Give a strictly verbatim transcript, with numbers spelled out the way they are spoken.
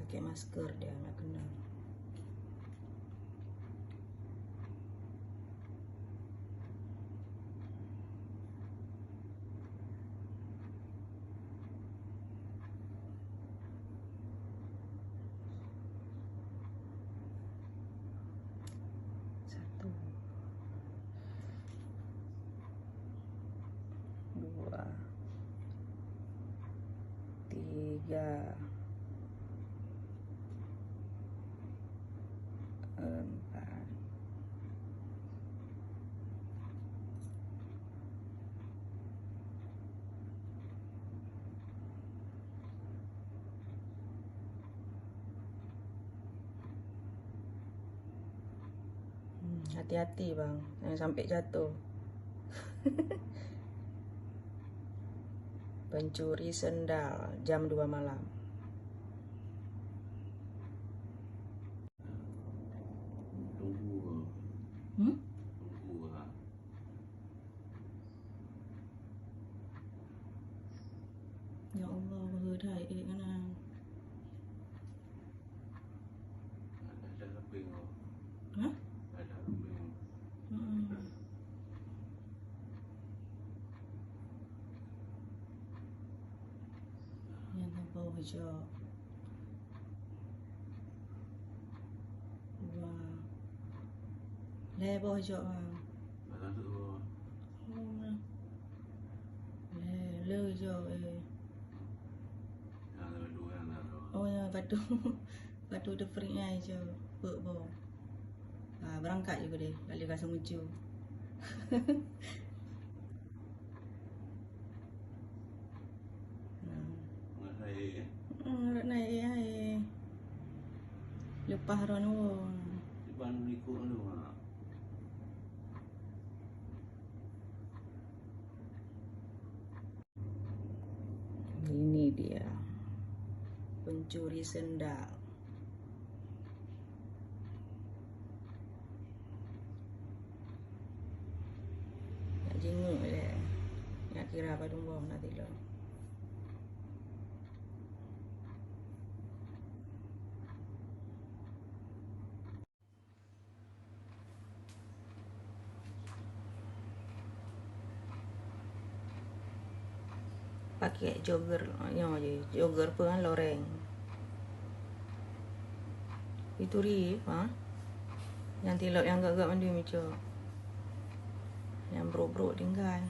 Pakai masker dia nak kena. Satu. Dua. Tiga. Empat. Hmm, hati-hati, bang, jangan sampai jatuh. Pencuri sendal jam dua malam. Hmm? Ya Allah, bahwa dah, eh, kenang. Hah? Hmm. Nyang saboh jok. Dua. Lhèe boh jok, bang. Oh, nah. Lhèe, lhèe jok, eh. Oh, ya, batu. Batu teupeuriek nyan jok, peuet boh. Ah, beurangkat ju keudeh, lalu ka seumucu. Hmm. Hmm, rot na ae. Leupah droeneuh. Ini dia, pencuri sendal. Nak jinguk lé. Nak kira padum boh na tilok. Pakai jogger, nyoe je, jogger peue kan, loreng. Ituri, ha? Nyang tilok nyang gak-gak mandum icok. Nyang brok-brok tinggai.